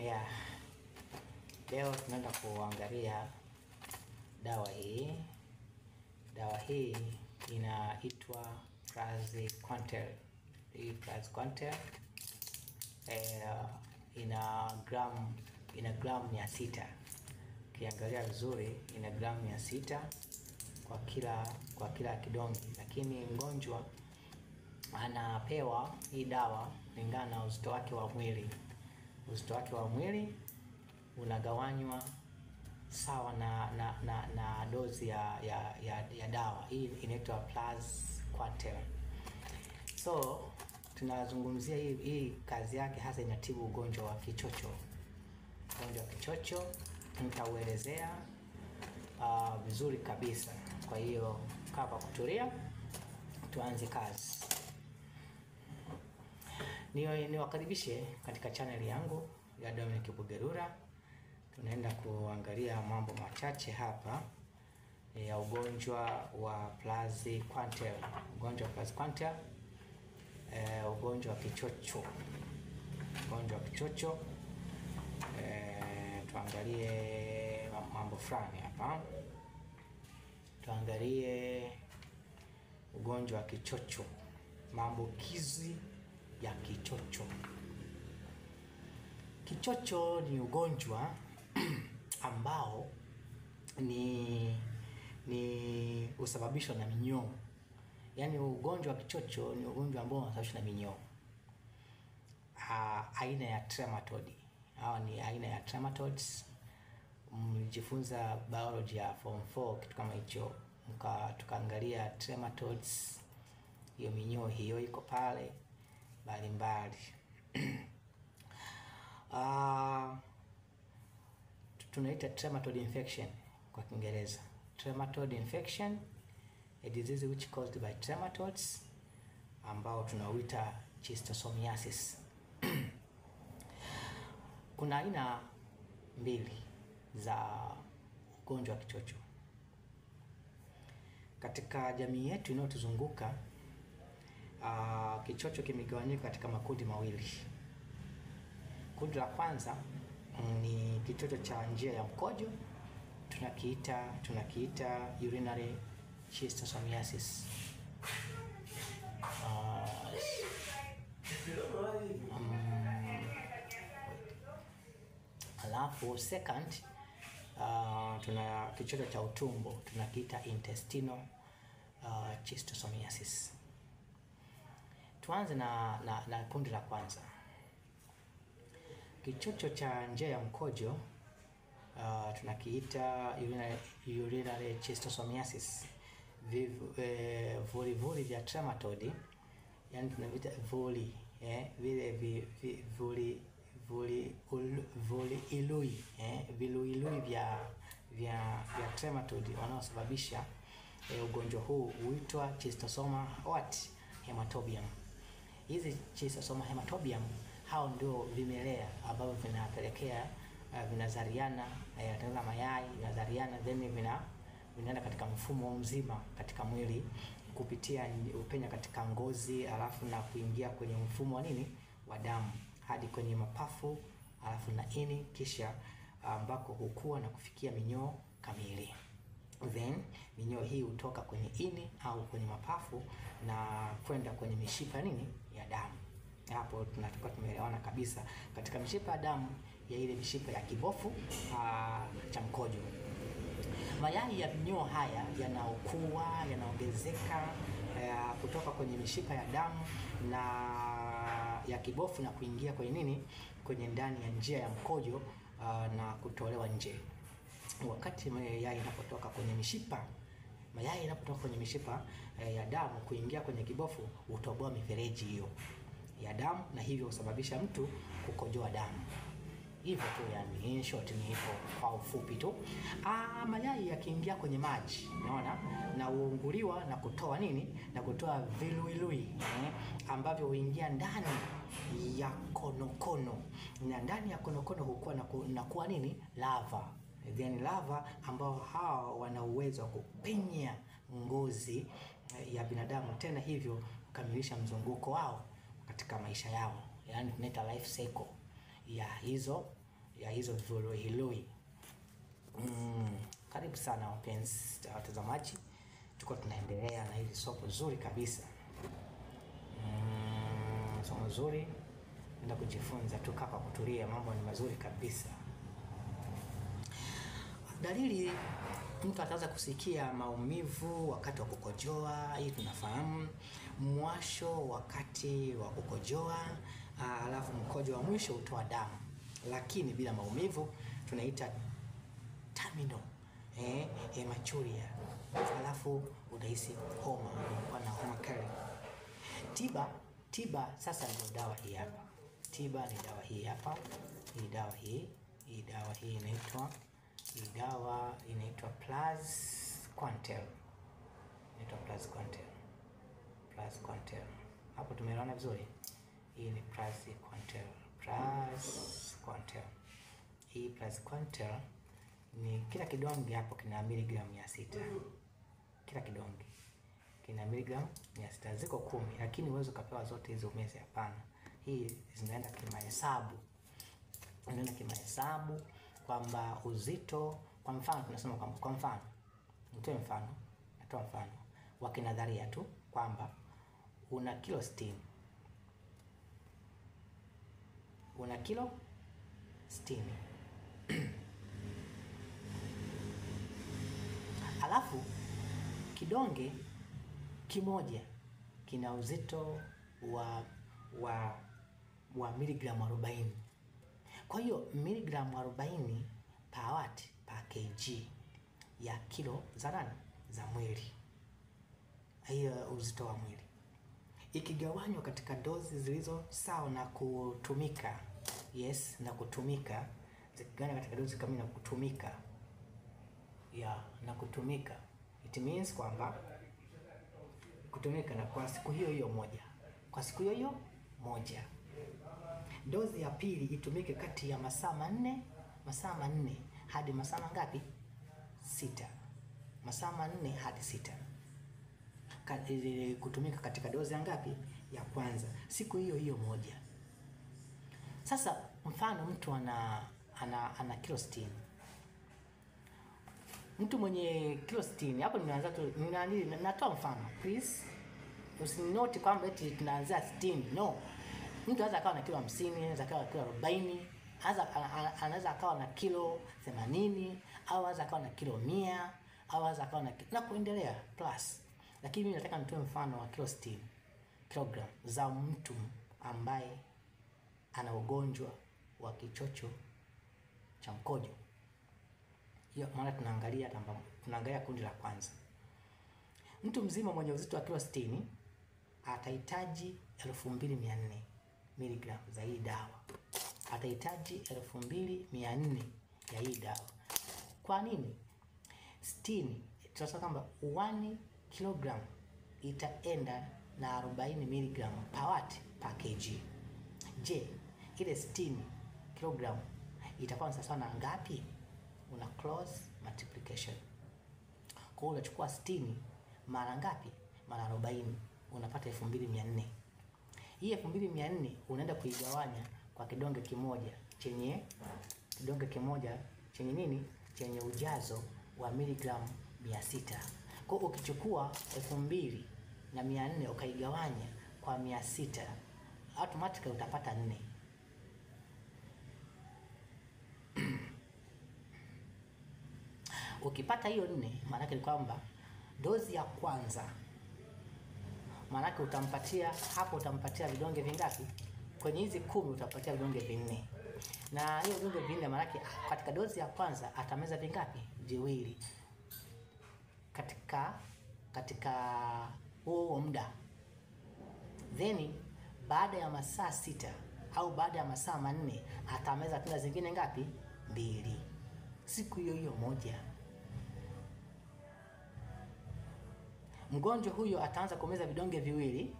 Yeah. Leo tunaenda kuangalia dawa hii. Dawa hii inaitwa Praziquantel. Hii Praziquantel ina gramu 600. Ukiangalia vizuri ina gramu 600 kwa kila kidonge, lakini mgonjwa anapewa hii dawa kulingana na uzito wake wa mwili. Uzito wake wa mwili unagawanywa sawa na dozi ya dawa hii inaitwa Praziquantel. So tunazungumzia hii kazi yake hasa inatibu ugonjwa wa kichocho. Ugonjwa wa kichocho nitauelezea vizuri kabisa. Kwa hiyo kaa kwa kutulia, tuanze kazi. Niwakaribishe katika channel yangu ya Dominic Bugerura. Tunaenda kuangalia mambo machache hapa ya ugonjwa wa Praziquantel. Ugonjwa wa Praziquantel, ugonjwa wa kichocho. Ugonjwa wa kichocho, tuangalie mambo fulani hapa. Tuangalie ugonjwa wa kichocho, maambukizi ya kichocho. Kichocho ni ugonjwa ambao ni usababishwa na minyoo. Yaani ugonjwa wa kichocho ni ugonjwa ambao unasababishwa na minyoo. Aina ya trematode. Hawa ni aina ya trematodes. Mlijifunza biology ya form 4 kitu kama hicho, tukaangalia trematodes, hiyo minyoo hiyo iko pale mbalimbali. Tunaita trematode infection kwa Kiingereza. Trematode infection, a disease which caused by trematodes ambao tunauita schistosomiasis. Kuna aina mbili za ugonjwa wa kichocho. Katika jamii yetu inayotuzunguka, kichocho kimegawanyika katika makundi mawili. Kundi la kwanza ni kichocho cha njia ya mkojo, tunakiita urinary schistosomiasis. Alafu second, tuna kichocho cha utumbo tunakiita intestinal schistosomiasis. Tuanze na kundi la kwanza. Kichocho cha njia ya mkojo tunakiita urinary schistosomiasis. Vuli vya trematode, yani tunaviita vuli, vile vuli ilui, viluilui vya trematode wanaosababisha ugonjwa huu huitwa Schistosoma what hematobium. Hizi Schistosoma hematobium hao ndio vimelea ambavyo vinapelekea vinazaliana, yanatengeneza mayai, vinazaliana then vinaenda katika mfumo mzima katika mwili kupitia upenya katika ngozi, alafu na kuingia kwenye mfumo wa nini wa damu hadi kwenye mapafu, alafu na ini, kisha ambako hukua na kufikia minyoo kamili. Then minyoo hii hutoka kwenye ini au kwenye mapafu na kwenda kwenye mishipa nini ya damu. Hapo tunatoka tumeelewana kabisa. Katika mishipa ya damu ya ile mishipa ya kibofu cha mkojo. Mayai ya minyoo haya yanaokua, yanaongezeka kutoka kwenye mishipa ya damu na ya kibofu na kuingia kwenye nini, kwenye ndani ya njia ya mkojo na kutolewa nje. Wakati mayai yanapotoka kwenye mishipa, mayai yanapotoka kwenye mishipa ya damu kuingia kwenye kibofu, hutoboa mifereji hiyo ya damu na hivyo husababisha mtu kukojoa damu. Hivyo tu, yani in short ni hivyo kwa ufupi tu. Mayai yakiingia kwenye maji, unaona, na huunguliwa na kutoa nini? Na kutoa viluilui ambavyo huingia ndani ya konokono. Na ndani ya konokono hukua na kuwa nini? Lava. Then lava ambao hawa wana uwezo wa kupenya ngozi ya binadamu, tena hivyo kukamilisha mzunguko wao katika maisha yao. Yani tunaita life cycle ya hizo ya hizo viluilui. Karibu sana wapenzi watazamaji, tuko tunaendelea na hili somo zuri kabisa. Somo zuri, naenda kujifunza tu kwa kutulia, mambo ni mazuri kabisa. Dalili, mtu ataanza kusikia maumivu wakati wa kukojoa, hii tunafahamu, mwasho wakati wa kukojoa, alafu mkojo wa mwisho hutoa damu lakini bila maumivu, tunaita terminal hematuria. Alafu unahisi homa, unakuwa na homa kali. Tiba sasa ndio dawa hii hapa. Tiba ni dawa hii hapa. Hii dawa hii, hii dawa hii inaitwa, hii dawa inaitwa Praziquantel. Inaitwa Praziquantel. Praziquantel. Hapo tumeelewana vizuri? Hii ni Praziquantel. Praziquantel. Hii Praziquantel ni kila kidonge hapo kina miligramu 600. Kila kidonge kina miligramu 600, ziko 10, lakini uwezo ukapewa zote hizo umeze, hapana. Hii zinaenda kimahesabu. Zinaenda kimahesabu kwamba uzito, kwa mfano tunasema kwamba, kwa mfano, nitoe mfano, natoa mfano wa kinadharia tu kwamba una kilo 60. Una kilo 60. Alafu kidonge kimoja kina uzito wa miligramu 40. Kwa hiyo miligramu 40 per watt per kg ya kilo za nani? Za mwili. Hiyo uzito wa mwili. Ikigawanywa katika dozi zilizo sawa na kutumika. Yes, na kutumika. Zikigawanywa katika dozi kamili na kutumika. Ya, na kutumika. It means kwamba kutumika na kwa siku hiyo hiyo moja. Kwa siku hiyo hiyo moja. Dozi ya pili itumike kati ya masaa manne hadi masaa mangapi? 6. Masaa 4 hadi 6. Kutumika katika dozi ya ngapi? Ya kwanza. Siku hiyo hiyo moja. Sasa mfano mtu ana kilo 60. Mtu mwenye kilo 60, hapo nimeanza tu, natoa mfano. Please usinoti kwamba eti tunaanzia 60. No. Mtu anaweza akawa na kilo 50, anaweza akawa na kilo 40, anaweza akawa na kilo 80, au anaweza akawa na kilo 100, au anaweza akawa na kuendelea plus. Lakini mimi nataka nitoe mfano wa kilo 60 kilogram za mtu ambaye ana ugonjwa wa kichocho cha mkojo. Hiyo maana tunaangalia kundi la kwanza. Mtu mzima mwenye uzito wa kilo 60 atahitaji 2400 miligramu za hii dawa. Atahitaji 2400 ya hii dawa. Kwa nini? 60 tunasema kwamba 1 kilogram itaenda na 40 miligramu per watt per kg. Je, ile 60 kilogram itakuwa sawa na ngapi? Una close multiplication. Kwa hiyo unachukua 60 mara ngapi? Mara 40, unapata 2400. Hii 2400 unaenda kuigawanya kwa kidonge kimoja chenye nini? Chenye ujazo wa miligramu 600. Kwa hiyo ukichukua 2400 ukaigawanya kwa 600, automatically utapata 4. Ukipata hiyo 4, maana yake ni kwamba dozi ya kwanza, maana yake utampatia hapo, utampatia vidonge vingapi? Kwenye hizi 10 utapatia vidonge 4. Na hiyo vidonge 4 maana yake katika dozi ya kwanza atameza vingapi? Viwili. Katika huo muda. Then baada ya masaa 6 au baada ya masaa 4 atameza tena zingine ngapi? 2. Siku hiyo hiyo moja. Mgonjwa huyo ataanza kumeza vidonge viwili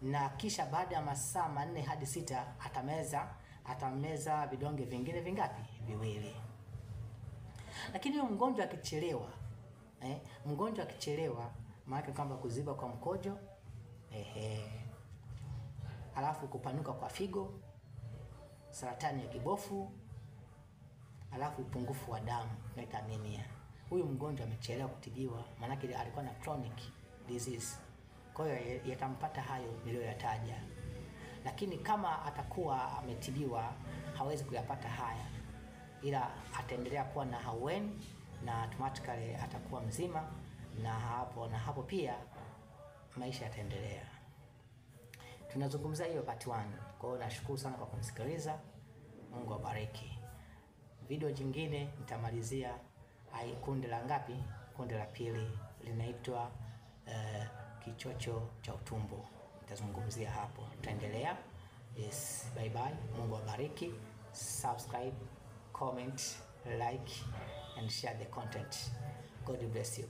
na kisha baada ya masaa 4 hadi 6 atameza vidonge vingine vingapi? Viwili. Lakini huyo mgonjwa akichelewa, mgonjwa akichelewa maana kwamba kuziba kwa mkojo, alafu kupanuka kwa figo, saratani ya kibofu, Alafu upungufu wa damu tunaita anemia. Huyu mgonjwa amechelewa kutibiwa, maanake alikuwa na chronic disease. Kwa hiyo yatampata hayo niliyoyataja, lakini kama atakuwa ametibiwa hawezi kuyapata haya, ila ataendelea kuwa na ahueni na automatically atakuwa mzima, na hapo pia maisha yataendelea. Tunazungumzia hiyo part 1. Kwa hiyo nashukuru sana kwa kunisikiliza. Mungu awabariki. Video jingine nitamalizia kundi la ngapi? Kundi la pili linaitwa kichocho cha utumbo. Nitazungumzia hapo. Tutaendelea. Yes, bye bye. Mungu awabariki. Subscribe, comment, like and share the content. God bless you.